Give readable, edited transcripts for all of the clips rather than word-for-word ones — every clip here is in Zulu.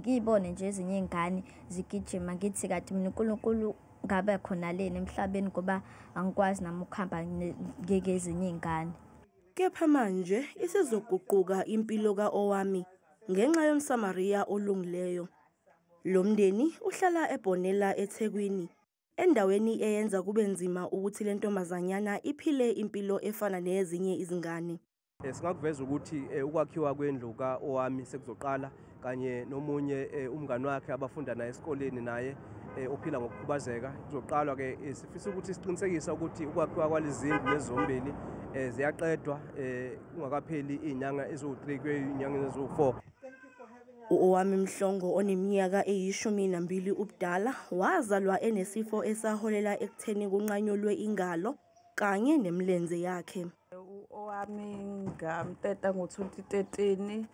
Ngiyibone nje ezinye iy'ngane zigijima, ngithi kade mina uNkulunkulu ngabe khona leni emhlabeni ngoba angikwazi nami ukuhamba njengezinye iy'ngane. Kepha manje isizoguquka impilo ka-Owami ngenxa yomSamariya olungileyo. Lo mndeni uhlala eBhonela eThekwini, endaweni eyenza kube nzima ukuthi le ntombazanyana iphile impilo efana neyezinye izingane. Singakuveza ukuthi ukwakhiwa kwendlu ka-Owami sekuzoqala kanye nomunye umngani wakhe abafunda naye esikoleni naye ophila ngokukhubazeka. Kuzoqalwa ke, sifisa ukuthi siqinisekise ukuthi ukwakhiwa kwalezi zindlu lezi zombili ziyaqedwa kungakapheli iy'nyanga eziwu-3 kuye iy'nyanga eziwu-4. U-Owami Mhlongo oneminyaka eyi-12 ubudala wazalwa enesifo esaholela ekutheni kunqanyulwe ingalo kanye nemilenze yakhe. U-Owami ngamteta ngo-2013,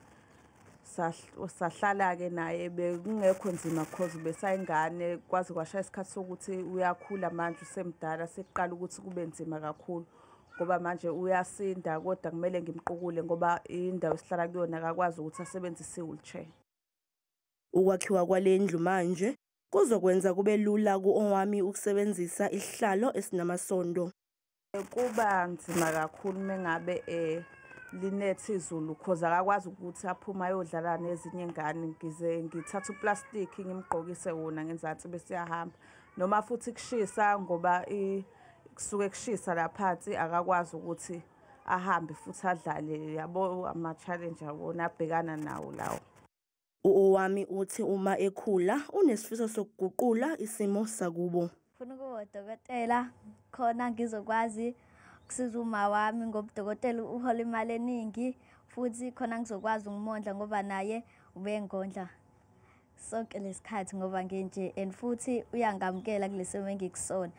sahlala-ke naye, bekungekho nzima cause besayingane, kwaze kwashaya isikhathi sokuthi uyakhula manje usemdala, sekuqala ukuthi kube nzima kakhulu ngoba manje uyasinda, kodwa kumele ngimqukule ngoba indawo esihlala kuyona akakwazi ukuthi asebenzise i-wheelchair. Ukwakhiwa kwale ndlu manje kuzokwenza kube lula ku-Owami ukusebenzisa isihlalo esinamasondo. Kuba nzima kakhulu mengabe linetha izulu cause akakwazi ukuthi aphume ayodlala nezinye ingane, ngize ngithathe uplastic ngimgqokise wona ngenzansi bese uyahamba, noma futhi kushisa ngoba kusuke kushisa la phansi, akakwazi ukuthi ahambe futhi adlale, yabo ama-challenge awona abhekana nawo lawo. U-Owami uthi uma ekhula unesifiso sokuguqula isimo sakubo. Ngifuna ukuba udokotela khona ngizokwazi ukusiza uma wami ngoba udokotela uhola imali eningi, futhi khona ngizokwazi ukumondla ngoba naye ubengondla sonke lesikhathi ngoba nginje, and futhi uyangamukela kule simo engikusona.